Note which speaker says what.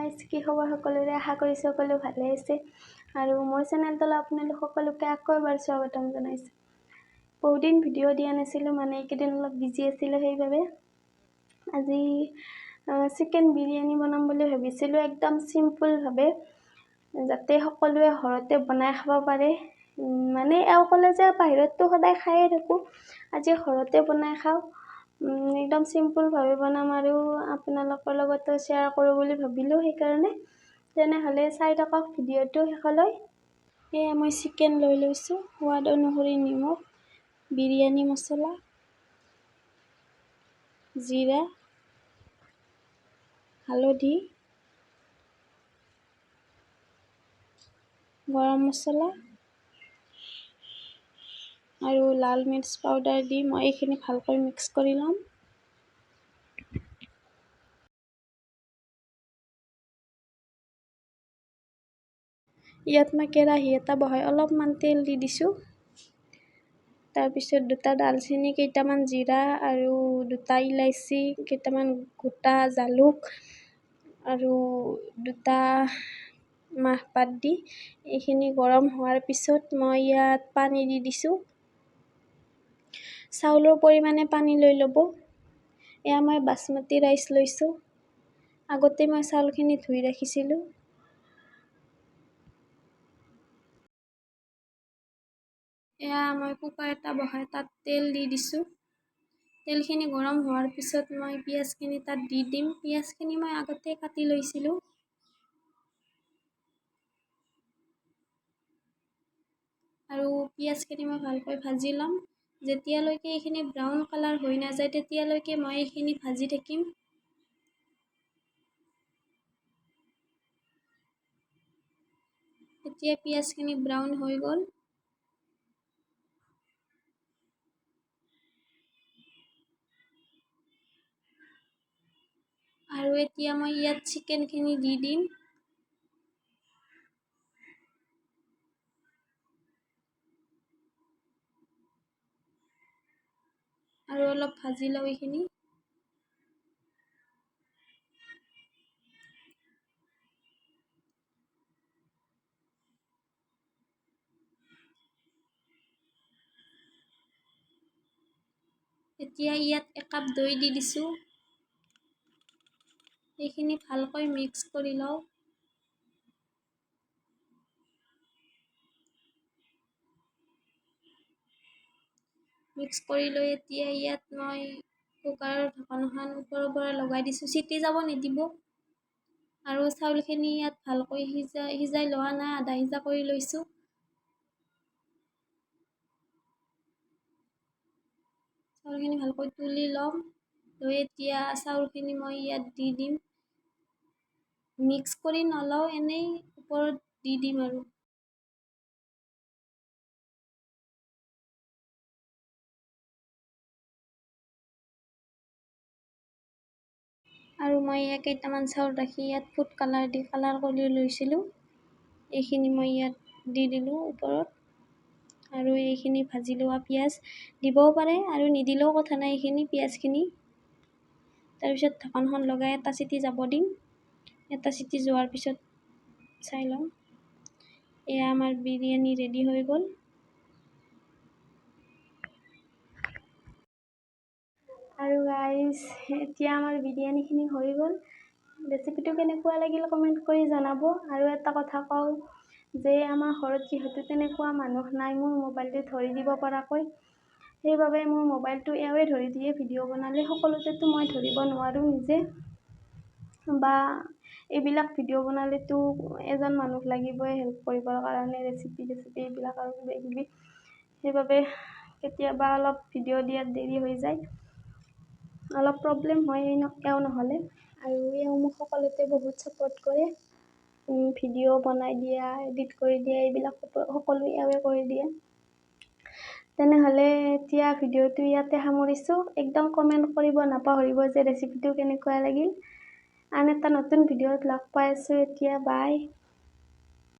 Speaker 1: Guys, কি খবৰ সকলোৰে? আশা কৰিছোঁ সকলো ভালে আছে। আৰু মোৰ চেনেলটোলৈ আপোনালোক সকলোকে আকৌ এবাৰ স্বাগতম জনাইছোঁ। বহুদিন ভিডিঅ' দিয়া নাছিলোঁ, মানে এইকেইদিন অলপ বিজি আছিলোঁ, সেইবাবে আজি চিকেন বিৰিয়ানী বনাম বুলি ভাবিছিলোঁ, একদম চিম্পুলভাৱে, যাতে সকলোৱে ঘৰতে বনাই খাব পাৰে। মানে এওঁ ক'লে যে বাহিৰততো সদায় খায়ে থাকোঁ, আজি ঘৰতে বনাই খাওঁ। একদম চিম্পুলভাৱে বনাম আৰু আপোনালোকৰ লগতো শ্বেয়াৰ কৰোঁ বুলি ভাবিলোঁ, সেইকাৰণে। তেনেহ'লে চাই থাকক ভিডিঅ'টো শেষলৈ। এয়া মই চিকেন লৈ লৈছোঁ, সোৱাদ অনুসৰি নিমখ, বিৰিয়ানী মছলা, জিৰা, হালধি, গৰম মছলা আৰু লাল মিৰ্চ পাউডাৰ দি মই এইখিনি ভালকৈ মিক্স কৰি ল'ম। ইয়াত মই কেৰাহী এটা বহাই অলপমান তেল দি দিছোঁ। তাৰপিছত দুটা ডালচেনি, কেইটামান জিৰা আৰু দুটা ইলাচি, কেইটামান গোটা জালুক আৰু দুটা মাহপাত দি এইখিনি গৰম হোৱাৰ পিছত মই ইয়াত পানী দি দিছোঁ। চাউলৰ পৰিমাণে পানী লৈ ল'ব। এয়া মই বাচমতি ৰাইচ লৈছোঁ। আগতে মই চাউলখিনি ধুই ৰাখিছিলোঁ। এয়া মই কুকাৰ এটা বহাই তাত তেল দি দিছোঁ। তেলখিনি গৰম হোৱাৰ পিছত মই পিঁয়াজখিনি তাত দি দিম। পিঁয়াজখিনি মই আগতে কাটি লৈছিলোঁ। আৰু পিঁয়াজখিনি মই ভালকৈ ভাজি ল'ম। যেতিয়ালৈকে এইখিনি ব্ৰাউন কালাৰ হৈ নাযায়, তেতিয়ালৈকে মই এইখিনি ভাজি থাকিম। এতিয়া পিঁয়াজখিনি ব্ৰাউন হৈ গ'ল। আৰু এতিয়া মই ইয়াত চিকেনখিনি দি দিম। আৰু অলপ ভাজি লওঁ এইখিনি। এতিয়া ইয়াত একাপ দৈ দি দিছোঁ। এইখিনি ভালকৈ মিক্স কৰি লওঁ। মিক্স কৰি লৈ এতিয়া ইয়াত মই কুকাৰৰ ঢাকনখন ওপৰৰ পৰা লগাই দিছোঁ, চিটি যাব নিদিব। আৰু চাউলখিনি ইয়াত ভালকৈ সিজাই সিজাই লোৱা নাই, আধা সিজা কৰি লৈছোঁ। চাউলখিনি ভালকৈ তুলি ল'ম। লৈ এতিয়া চাউলখিনি মই ইয়াত দি দিম। মিক্স কৰি নলওঁ, এনেই ওপৰত দি দিম। আৰু মই ইয়াত কেইটামান চাউল ৰাখি ইয়াত ফুড কালাৰ দি কালাৰ কৰি লৈছিলোঁ। এইখিনি মই ইয়াত দি দিলোঁ ওপৰত। আৰু এইখিনি ভাজি লোৱা পিঁয়াজ দিবও পাৰে আৰু নিদিলেও কথা নাই, এইখিনি পিঁয়াজখিনি। তাৰপিছত ঢাকনখন লগাই এটা চিটি যাব দিম। এটা চিটি যোৱাৰ পিছত চাই ল'ম। এয়া আমাৰ বিৰিয়ানী ৰেডি হৈ গ'ল। আৰু গাইজ, এতিয়া আমাৰ বিৰিয়ানীখিনি হৈ গ'ল। ৰেচিপিটো কেনেকুৱা লাগিল কমেণ্ট কৰি জনাব। আৰু এটা কথা কওঁ যে আমাৰ ঘৰত যিহেতু তেনেকুৱা মানুহ নাই মোৰ মোবাইলটো ধৰি দিব পৰাকৈ, সেইবাবে মোৰ মোবাইলটো এওঁৱে ধৰি দিয়ে ভিডিঅ' বনালে। সকলোতেতো মই ধৰিব নোৱাৰোঁ নিজে, বা এইবিলাক ভিডিঅ' বনালেতো এজন মানুহ লাগিবই হেল্প কৰিবৰ কাৰণে, ৰেচিপি চেচিপি এইবিলাক আৰু কিবা কিবি। সেইবাবে কেতিয়াবা অলপ ভিডিঅ' দিয়াত দেৰি হৈ যায়, অলপ প্ৰব্লেম হয় এওঁ নহ'লে। আৰু এওঁ মোক সকলোতে বহুত ছাপোৰ্ট কৰে, ভিডিঅ' বনাই দিয়া, এডিট কৰি দিয়া, এইবিলাক সকলো এওঁৱে কৰি দিয়ে। তেনেহ'লে এতিয়া ভিডিঅ'টো ইয়াতে সামৰিছোঁ। একদম কমেণ্ট কৰিব নাপাহৰিব যে ৰেচিপিটো কেনেকুৱা লাগিল। আন এটা নতুন ভিডিঅ'ত লগ পাই আছোঁ এতিয়া। বাই।